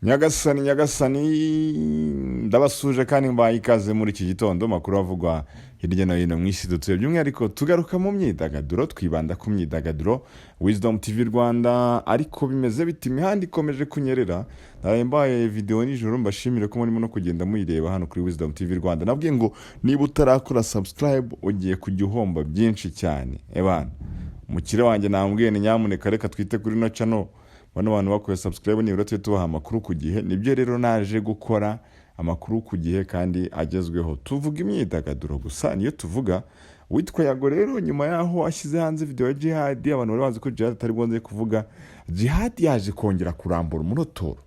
Nyagasani, nyagasani, ndabasuje kandi mbaye ikaze muri iki gitondo. Makuru avugwa hirya no hino mu isi dutuye, by'umwihariko tugaruka mu myidagaduro, twibanda ku myidagaduro. Wisdom TV Rwanda. Ariko bimeze biti? Imihanda ikomeje kunyerera. Naraye mbaye video nijoro, mbashimire ko murimo no kugenda muyireba hano kuri Wisdom TV Rwanda. Nabwiye ngo niba utarakora subscribe, ugiye kujya uhomba byinshi cyane. Ebana, umukire wanjye namubwiye ni nyamuneka reka twite kuri no channel, bano bantu bakoze subscribe nibura tujye tubaha amakuru ku gihe. Nibyo rero naje gukora amakuru ku gihe kandi agezweho. Tuvuga imyidagaduro gusa, niyo tuvuga. Witwa Yago rero, nyuma yaho ashyize hanze video ya Jihad, abantu bari bazi ko Jihad atari bwongeye kuvuga. Jihad yaje kongera kurambura umurotoro.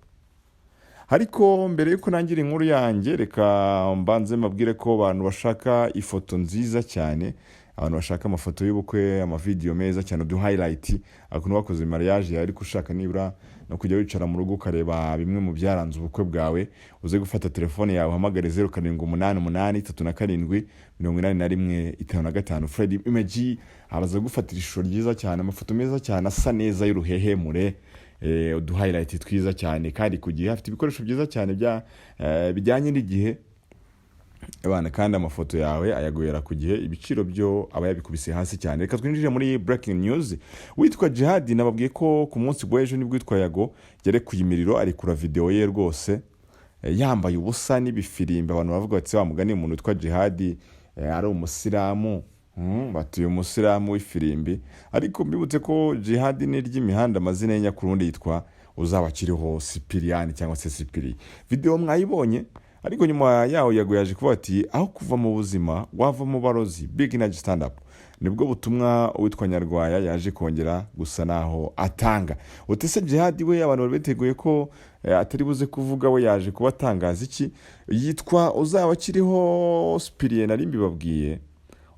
Ariko mbere yuko nangira inkuru yanjye, reka mbanze mbabwire ko abantu bashaka ifoto nziza cyane, abantu bashaka amafoto y'ubukwe, amavidewo meza cyane, udu highlight, ukuntu bakoze mariage yawe, ariko ushaka nibura no kujya wicara mu rugo ukareba bimwe mu byaranze ubukwe bwawe, uze gufata telefone yawe uhamagare 0788378155. Fred Image araza gufatira ishusho ryiza cyane, amafoto meza cyane asa neza y'uruhehemure, udu highlight twiza cyane kandi ku gihe. Afite ibikoresho byiza cyane bya bijyanye n'igihe abana, kandi amafoto yawe ayaguhera ku gihe. Ibiciro byo aba yabikubise hasi cyane. Reka twinjire muri breaking news. Witwa Jihad, nababwiye ko ku munsi w'ejo nibwo witwa Yago yarekuye imiriro, arekura video ye rwose yambaye ubusa n'ibifirimbi. Abantu bavuga bati: "Wa mugani umuntu witwa Jihad ari umusilamu." Batuye umusilamu w'ifirimbi. Ariko mbibutse ko Jihad ni iry'imihanda, amazina ye nyakuri ubundi yitwa uzaba akiriho Sipiriyani cyangwa se Sipiri. Video mwayibonye, ariko nyuma yaho Yago yaje kuvuga ati: "Aho kuva mu buzima wava mu barozi." Big energy, stand up. Nibwo butumwa uwitwa Nyarwaya yaje kongera gusa naho atanga. Utese Jihad we, abantu bari biteguye ko atari buze kuvuga, we yaje kuba atangaza iki? Yitwa uzaba akiriho Sipiriye, nari mbibabwiye.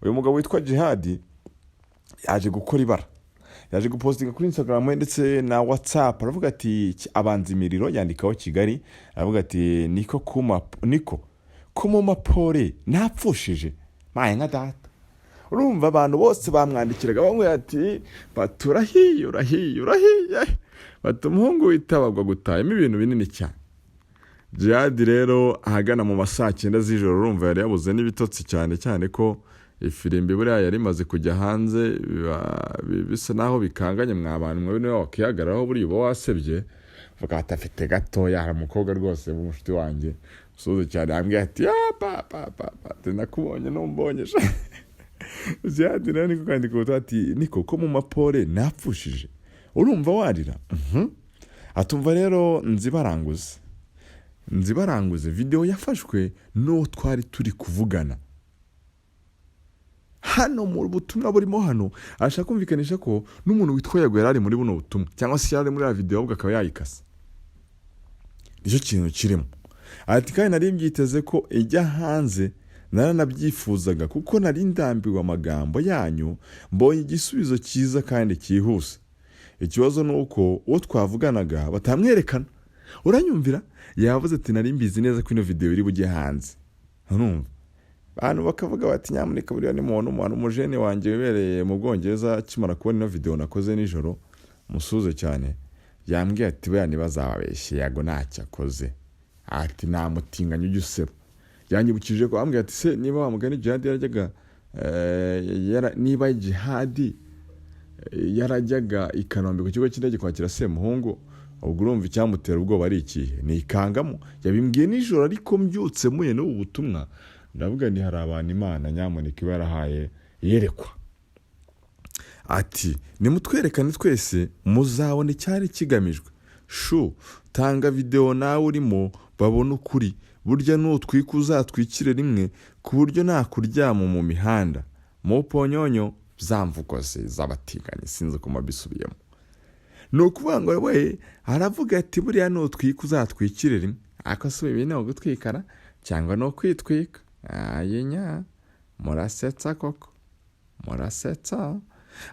Uyu mugabo witwa Jihad yaje gukora ibara, yaje gupostinga kuri Instagram ye ndetse na WhatsApp, aravuga ati, abanza imiriro, yandikaho Kigali, aravuga ati: "Niko kuma, niko kumuma pole, napfushije maye nka data." Urumva abantu bose bamwandikiraga bamwe ati bati: "Urahiye, urahiye, urahiye." Bati: "Umuhungu witabagwa gutayemo ibintu binini cyane." Jihad rero ahagana mu ma saa 9 z'ijoro, urumva yari yabuze n'ibitotsi, cyane cyane ko ifirimbi buriya yari imaze kujya hanze, bisa naho bikanganye. Mwa bantu mwe, niba wakihagararaho buriya uba wasebye. Vuga ati afite gatoya. Hari umukobwa rwose w'umushuti wanjye usuhuza cyane, yambwiye ati: "Ya pa pa pa pa, ati nakubonye numbonye sha." Jihad rero niko kwandika ubutumwa ati: "Niko ko mu mapole napfushije." Urumva warira. Atumva rero nzibaranguze, nzibaranguze, video yafashwe n'uwo twari turi kuvugana. Hano mu butumwa burimo hano, arashaka kumvikanisha ko n'umuntu witwa Yago yari ari muri buno butumwa, cyangwa se yari ari muri ya video, ahubwo akaba yayikasa. Nicyo kintu kirimo. Ati: "Kandi nari mbyiteze ko ijya hanze, naranabyifuzaga kuko nari ndambiwe amagambo yanyu. Mbonye igisubizo cyiza kandi cyihuse. Ikibazo ni uko uwo twavuganaga batamwerekana." Uranyumvira? Yavuze ati: "Nari mbizi neza ko ino video iri bujye hanze." Urumva abantu bakavuga bati: "Nyamuneka buriya ni muntu." Umuntu umujene wanjye wibereye mu Bwongereza, akimara kubona ino video nakoze nijoro, musuze cyane, yambwiye ati: "Buriya ntibazababeshye, Yago ntacyo akoze." Ati: "Nta mutinganyi ujya useba." Yanyibukije ko ambwira ati: "Se niba wa mugani Jihad yarajyaga niba Jihad yarajyaga i Kanombe ku kigo cy'indege kwakira Semuhungu, ubwo urumva icyamutera ubwoba ari ikihe?" Ni ikangamo. Yabimbwiye nijoro, ariko mbyutse muye n'ubu butumwa, ndavuga ni hari abantu Imana nyamuneka iba yarahaye yerekwa. Ati: "Nimutwerekane twese, muzabona icyari kigamijwe. Shu, tanga videwo nawe urimo babone ukuri. Burya nutwika uzatwikire rimwe, ku buryo nta kuryama mu mihanda mu ponyonyo." Za mvugo ze z'abatinganyi, sinzi uko mbisubiyemo. Ni ukuvuga ngo we aravuga ati: "Buriya nutwika uzatwikire rimwe." Ariko si ibi ni ugutwikara cyangwa ni ukwitwika? Ayinya, murasetsa koko, murasetsa.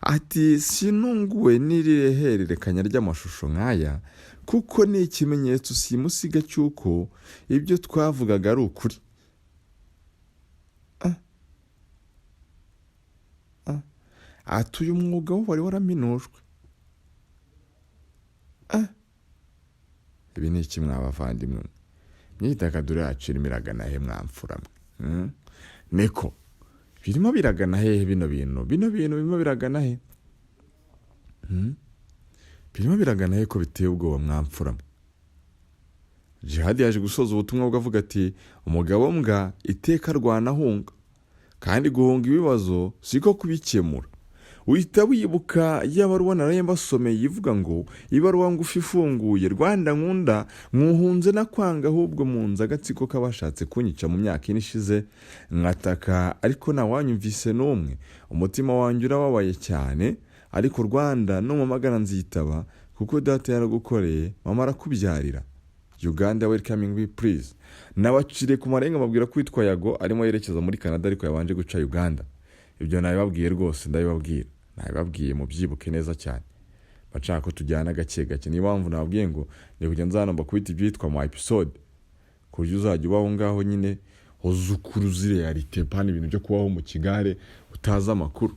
Ati: "Sinunguwe n'iri hererekanya ry'amashusho nk'aya, kuko ni ikimenyetso simusiga cy'uko ibyo twavugaga ari ukuri." Ah. Ah. Ati: "Uyu mwuga wo wari waraminujwe." Ah. Ibi ni iki, mwabavandimwe? Imyidagaduro yacu irimo iragana he, mwamfura mwe? Niko birimo biragana hehe bino bintu? Bino bintu birimo biragana he? Birimo biragana he ko biteye ubwoba, mwamfura mwe? Jihadi yaje gusoza ubutumwa bwe avuga ati: "Umugabo mbwa iteka arwana ahunga, kandi guhunga ibibazo siko kubikemura." Uhita wibuka ya baruwa naraye mbasomeye ivuga ngo ibaruwa ngufi ifunguye: "Rwanda nkunda, nkuhunze na kwanga, ahubwo munze agatsiko k'abashatse kunyica mu myaka 4 ishize, nkataka ariko ntawanyumvise n'umwe. Umutima wanjye urababaye cyane, ariko Rwanda numamagara nzitaba, kuko data yaragukoreye, mama arakubyarira. Uganda welcoming me please." Nabaciriye ku marenga, mbabwira ko witwa Yago arimo yerekeza muri Canada, ariko yabanje guca Uganda. Ibyo nabibabwiye rwose, ndabibabwira, nabibabwiye, mubyibuke neza cyane. Bashaka ko tujyana gake gake, niyo mpamvu nababwiye ngo ni kujya nzana mbakubita ibyitwa mu episode, ku buryo uzajya ubaho ngaho nyine uzi ukuri, uzi réalité, pana ibintu byo kubaho mu kigare utazi amakuru.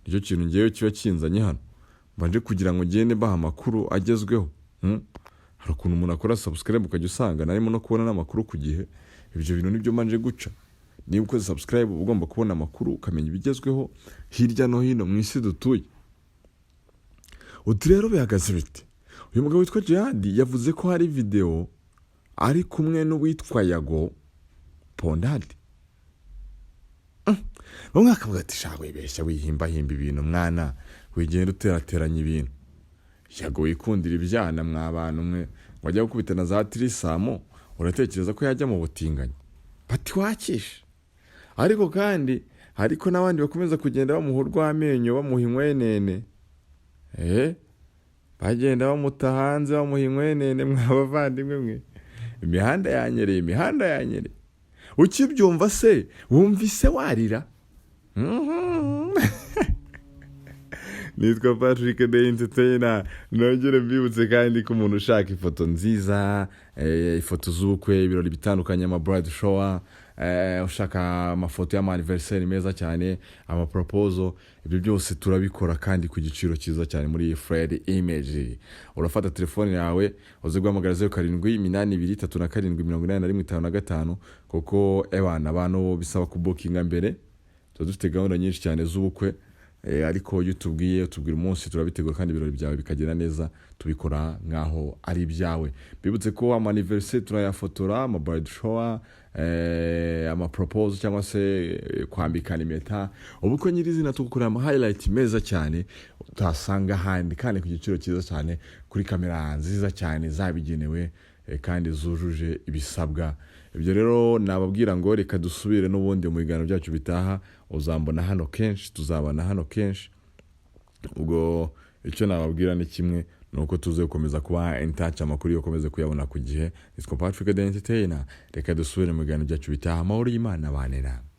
Nicyo kintu ngewe kiba kinzanye hano, mbanje kugira ngo ngende mbaha amakuru agezweho. Hari ukuntu umuntu akora subscribe ukajya usanga narimo no kubona n'amakuru ku gihe. Ibyo bintu nibyo mbanje guca. Niba ukoze subscribe, uba ugomba kubona amakuru, ukamenya ibigezweho hirya no hino mu isi dutuye. Uti rero bihagaze bite? Uyu mugabo witwa Jihadi yavuze ko hari videwo ari kumwe n'uwitwa Yago Pondadi. Bamwe bakavuga ati: "Shaka wibeshya, wihimbahimba ibintu mwana, wigenda uterateranya ibintu. Yago wikundira ibyana, mwa bantu mwe, ngo ajya gukubita na za threesome, uratekereza ko yajya mu butinganyi?" Bati wakisha. Ariko kandi ariko n'abandi bakomeza kugenda bamuha urw'amenyo, bamuha inkwenene, bagenda bamuta hanze, bamuha inkwenene. Mwa bavandimwe mwe, imihanda yanyereye, imihanda yanyereye. Ukibyumva se wumvise warira? Nitwa Patrick the Entertainer. Nongere mbibutse kandi ko umuntu ushaka ifoto nziza, ifoto z'ubukwe, ibirori bitandukanye, ama bride shower, ushaka amafoto y'ama anniversaire meza cyane, ama proposal, ibyo byose turabikora kandi ku giciro cyiza cyane muri Fred Image. Urafata telefone yawe uze guhamagara 0782 37 81 55, kuko ebana abantu bisaba kubukinga mbere. Tuba dufite gahunda nyinshi cyane z'ubukwe, ariko iyo utubwiye, utubwira umunsi, turabitegura kandi ibirori byawe bikagenda neza, tubikora nk'aho ari ibyawe. Bibutse ko ama anniversaire turayafotora, ama bride shower, ama proposal cyangwa se kwambikana impeta, ubukwe nyirizina, tugukorera ama highlight meza cyane utasanga ahandi, kandi ku giciro cyiza cyane, kuri kamera nziza cyane zabigenewe, kandi zujuje ibisabwa. Ibyo rero nababwira ngo reka dusubire n'ubundi mu biganiro byacu bitaha. Uzambona hano kenshi, tuzabana hano kenshi. Ubwo icyo nababwira ni kimwe, ni uko tuze gukomeza kuba in touch, amakuru yo ukomeze kuyabona ku gihe. Nitwa Patrick the Entertainer. Reka dusubire mu biganiro byacu bitaha. Amahoro y'Imana abane namwe.